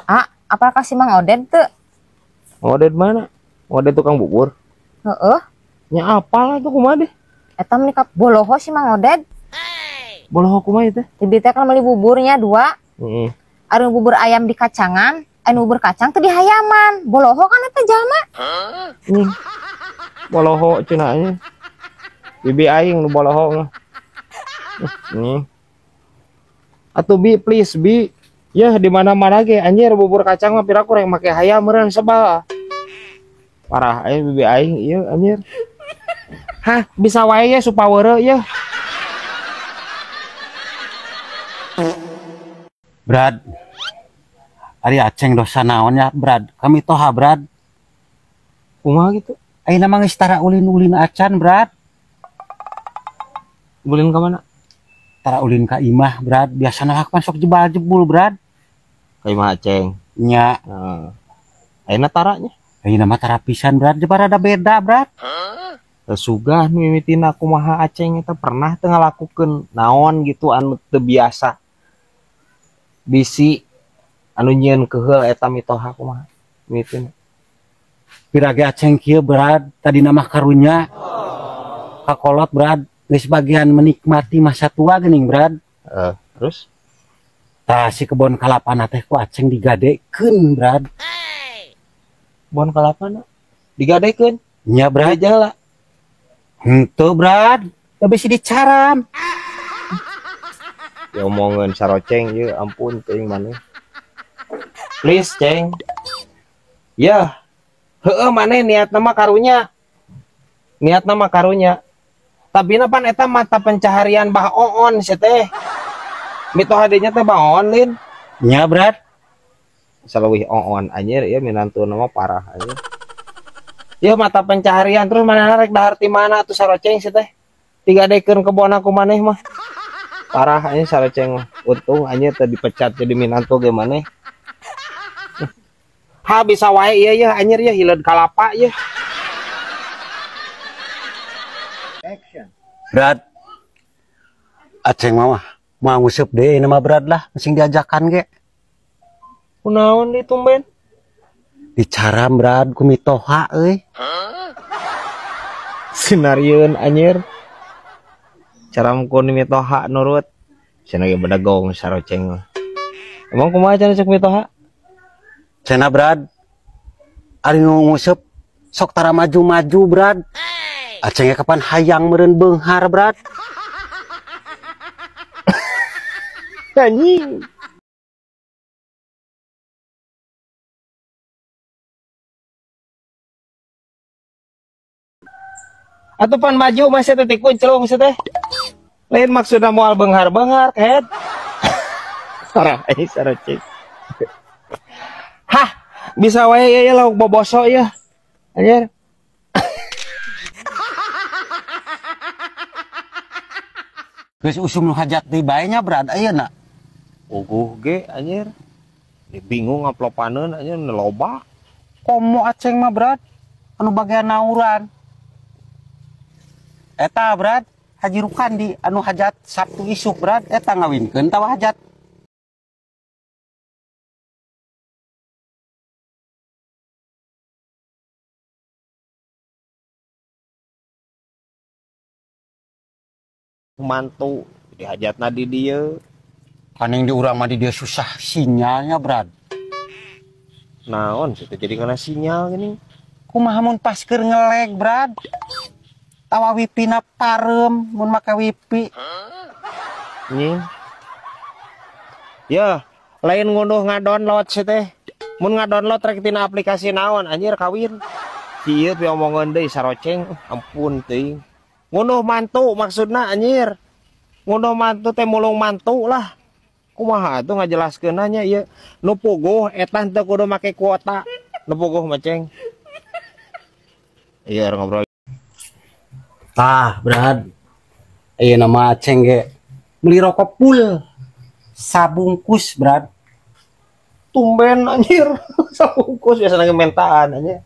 Ah, apakah si Mang Oded tuh? Mang Oded mana? Mang Oded tukang bubur. Heeh. Nya apalah tuh kumaha deh? Eta meuni ka boloho si Mang Oded. Boloho kumaha teh? Bibi teh kan meuli buburnya dua. Heeh. Anu bubur ayam di kacangan, anu bubur kacang teh di hayaman. Boloho kan eta jalma. Heeh. Boloho cenah nya. Bibi aing nu boloho mah. Nih. Atuh bi please bi. Yah di mana-mana ge anjir bubur kacang mah piraku rek make hayam meureun sebal. Parah aya bibi aing ieu anjir. Hah, bisa wae ye supaweureuh yeuh. Brad. Ari Aceng dosa naon ya, Brad? Kami toha, Brad. Kumaha gitu? Ayeuna mah geus tara ulin-ulin acan, Brad. Ulin ka mana? Tara ulin ka imah, Brad. Biasana lah kan sok jebal-jebul, Brad. Ka imah Aceng. Nya. Heeh. Ayeuna tara nya? Ayeuna mah tara pisan, Brad. Jebar rada beda, Brad. Sugah mimitina kumaha Aceng eta pernah teu ngalakukeun naon gitu anu teu biasa. Bisi anu nyieun keheul eta mitoha kumaha mimitina. Pirage Aceng kieu, Brad, tadina mah karunya. Kakolot, Brad. Geus bagian menikmati masa tua geuning, Brad. Terus? Tah si kebon kalapana teh ku Aceng digadekeun, Brad. Kebon kalapana digadekeun? Nya, Brad. Jala. Henteu, Brad. Teu bisi dicaram. Ya omongeun saroceng ieu, ampun teuing maneh. Please, Ceng. Yah. Heueuh maneh niatna mah karunya. Niatna mah karunya. Tapi na pan eta mata pencaharian Bah Oon sia teh. Mitoha dinya teh Bah Oon lin. Nya, Brad. Saleuwih Oon anjir ieu minantuna mah parah anjir. Ieu mata pencaharian terus manehna rek dahar ti mana atuh saroceng sia teh. Digadekeun kebon aku maneh mah. Parah anjir saroceng mah. Untung anjir teh dipecat jadi minantu ge maneh. Ha bisa wae ieu yeuh anjir yeuh hileud kalapa yeuh. Brad. Aceng mah mau nguseup deui nama Brad lah, sing diajakan ge. Kunaon di tumben? Dicaram Brad ku mitoha euy. Sinarieun anjir. Caram ku mitoha nurut. Cenah ge bedegong saroceng mah. Emang kumaha cenah cek mitoha? Cenah Brad. Ari nu nguseup sok tara maju-maju Brad. Aceng ge kapan hayang meureun beunghar Brad. Anjing. Atuh pan maju masih teh kunclung sih teh. Lain maksudna moal beunghar-beunghar head. Parah euy saroceng. Hah, bisa wae ieu lauk boboso ieu. Anjir. Geus usum nu hajat deui bae nya Brad ayeuna. Uguh ge anjir. Bingung ngaplopaneun anjir loba. Komo Aceng mah Brad, anu bagian nauran. Eta Brad, Haji Rukandi anu hajat Sabtu isuk Brad, eta ngawinkeun tawa hajat. Mantu di hajatna di dieu. Kaning di urang mah di dieu susah sinyalnya Brad. Naon sih teh jadi kana sinyal gini? Kumaha mun pas keur ngeleg Brad? Tawa wifi na parem mun make wifi. Nying. Ya, lain ngunduh ngadownload sih teh. Mun ngadownload rek tina aplikasi naon anjir kawin. Ieu piomongeun deui saroceng, ampun teuing. Ngunduh mantu maksudna anjir. Ngunduh mantu teh mulung mantu lah. Kumaha atuh ngajelaskeunna nya ieu. Nu puguh eta teu kudu make kuota. Nu puguh mah ceng. Iya ngobrol. Tah, Brad. Ayeuna mah Aceng ge meuli rokok pul sabungkus, Brad. Tumben anjir. Sabungkus biasana ge mentaan anjir.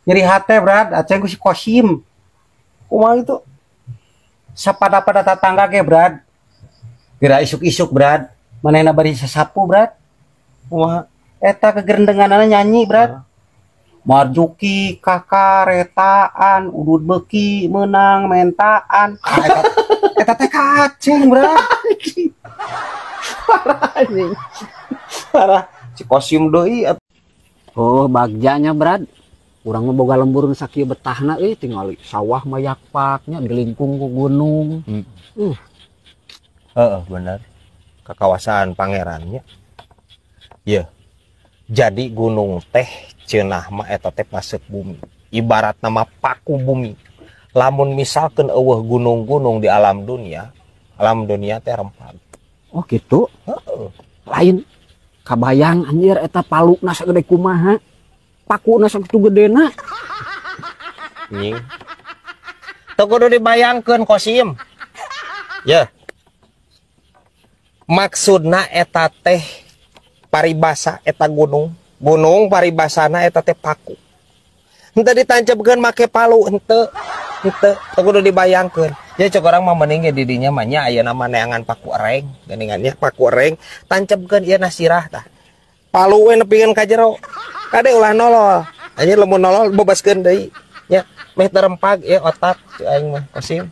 Nyeri hate, Brad. Aceng ku si Kosim. Kumaha itu? Sapada-pada tatangga ge, Brad. Geura isuk-isuk, Brad. Manehna bari sasapu, Brad. Kumaha? Eta kegerendenganana nyanyi, Brad. Marjuki kakaretaan udud beki menang mentaan. Eta teh kaceng, Brad. Parah anjing. Parah. Si Kosim deui. Oh, bagjanya, Brad. Urang mah boga lembur nu sakieu betahna euy, tingali sawah mah yakpaknya dilingkung ku gunung. Heeh, bener. Ke kawasan pangerannya. Yeuh. Jadi gunung teh cenah mah eta teh pasek bumi. Ibarat nama paku bumi. Lamun misalkan eueuh gunung-gunung di alam dunia teh rempag. Oh gitu? Heeh. Lain kabayang anjir eta paluna sagede kumaha. Pakuna sakitu gedena. Nying. Teu kudu dibayangkeun Kosim. Yeuh. Maksudna eta teh paribasa eta gunung. Gunung paribasana eta teh paku. Henteu ditancapkeun make palu henteu. Henteu teu kudu dibayangkeun. Ya cek urang mah mending ge di dinya mah nya ayeuna mah neangan paku ereng, geuningan nya paku ereng tancapkeun ieu na sirah tah. Palu we nepikeun ka jero. Kade ulah nolol. Anjir lamun nolol bebaskeun deui. Nya meh terempag ieu otak si aing mah Kosim.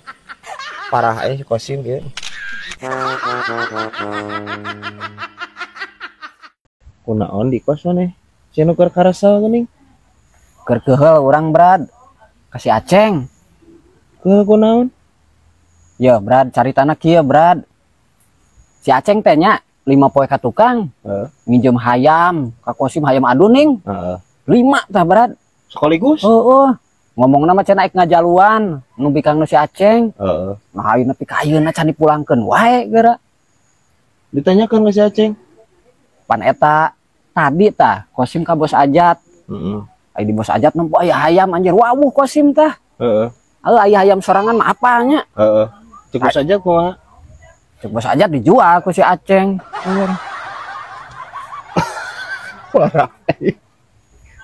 Parah aing si Kosim ieu. Kunaon di kos maneh? Sia nu keur karasal geuning. Keur keuheul urang, Brad. Ka si Aceng. Keuheul kunaon? Ya, Brad, caritana kieu, Brad. Si Aceng teh nya 5 poe ka tukang. Nginjem hayam, ka Kosim hayam aduning. 5 tah, Brad. Sekaligus? Heeh. Ngomongna mah cenah ek ngajaluan, nu bikang nu si Aceng. Heeh. Nah, ayeuna nepi ka ayeuna can dipulangkeun wae geura. Ditanyakeun ka si Aceng. Pan eta tadi tah Kosim ka Bos Ajat. Heeh. Aya di Bos Ajat nempo aya hayam anjir wawuh Kosim tah. Heeh. Heuh aya hayam sorangan mah apalnya. Heeh. Cek Bos Ajat kumaha? Cek Bos Ajat dijual ku si Aceng. Parah.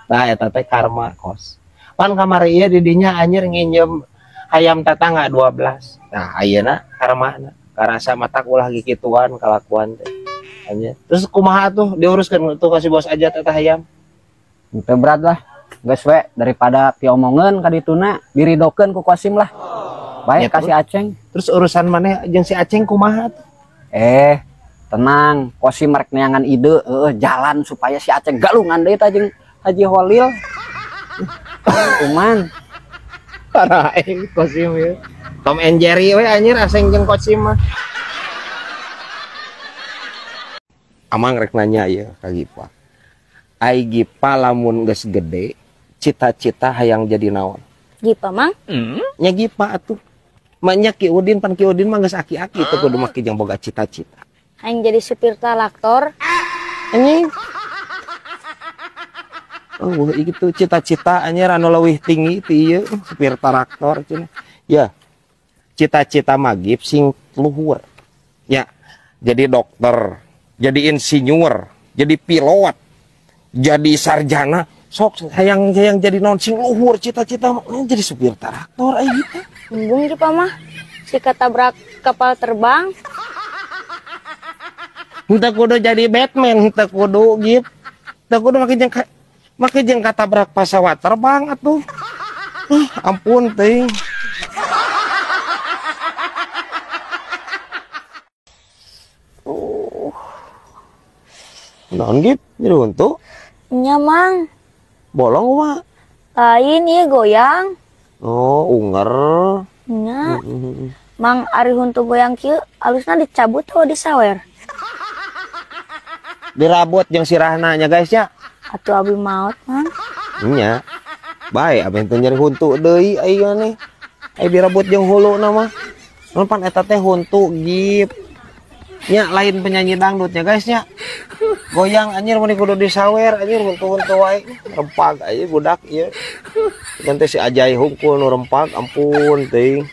Nah eta teh karma kos. Pan kamari ieu di dinya anjir nginjem hayam tetangga 12. Nah ayeuna karmana karasa matak ulah gikituan kalakuan teh. Anjir. Terus kumaha tuh diuruskeun tuh ka si Bos Ajat eta hayam? Teu berat lah. Geus we daripada piomongeun ka dituna diridokeun ku Kosim lah. Baik Ya, kasih Aceng. Terus urusan maneh jeung si Aceng kumaha tuh? Tenang, Kosim rek neangan ide jalan supaya si Aceng galungan deui tah jeung Haji Holil. Kuman. Parah aing Kosim ieu. Tom and Jerry we anjir Aceng jeung Kosim mah. Amang rek nanya ieu ka Gipa. Ai Gipa lamun geus gede, cita-cita hayang jadi naon? Gipa mang? Nya Gipa atuh. Manya Ki Udin pan Ki Udin mah geus aki-aki teu kudu make jeung boga cita-cita. Hayang jadi supir traktor. Anjing. Oh, gitu cita-cita anjir anu leuwih tinggi ti ieu supir traktor cenah. Ya. Cita-cita magib sing luhur. Ya. Jadi dokter, jadi insinyur, jadi pilot, jadi sarjana. Sok hayang jadi naon sing luhur cita-cita mah jadi supir traktor aya gitu. Embung di mah si katabrak kapal terbang. Henteu kudu jadi Batman, henteu kudu gip. Henteu kudu make jeung katabrak pesawat terbang atuh. Ampun teuing. Naon gip? Jadi huntu? Nya mang. Bolong kumaha? Lain ieu goyang. Oh, unger. Nya. Mang ari huntu goyang kieu alusna dicabut atau disawer? Dirabut jeung sirahna nya guys nya. Atuh abi maot mang. Nya. Bae abi teh nyeri huntu deui ayeuna nih. Ai dirabut jeung huluna mah. Mun pan eta teh huntu gip. Nya lain penyanyi dangdutnya guys nya. Goyang anjir mun kudu disawer anjir huntu-huntu wae. Rempag aja budak ieu. Ganti si Ajai hungkul nu rempag ampun teuing.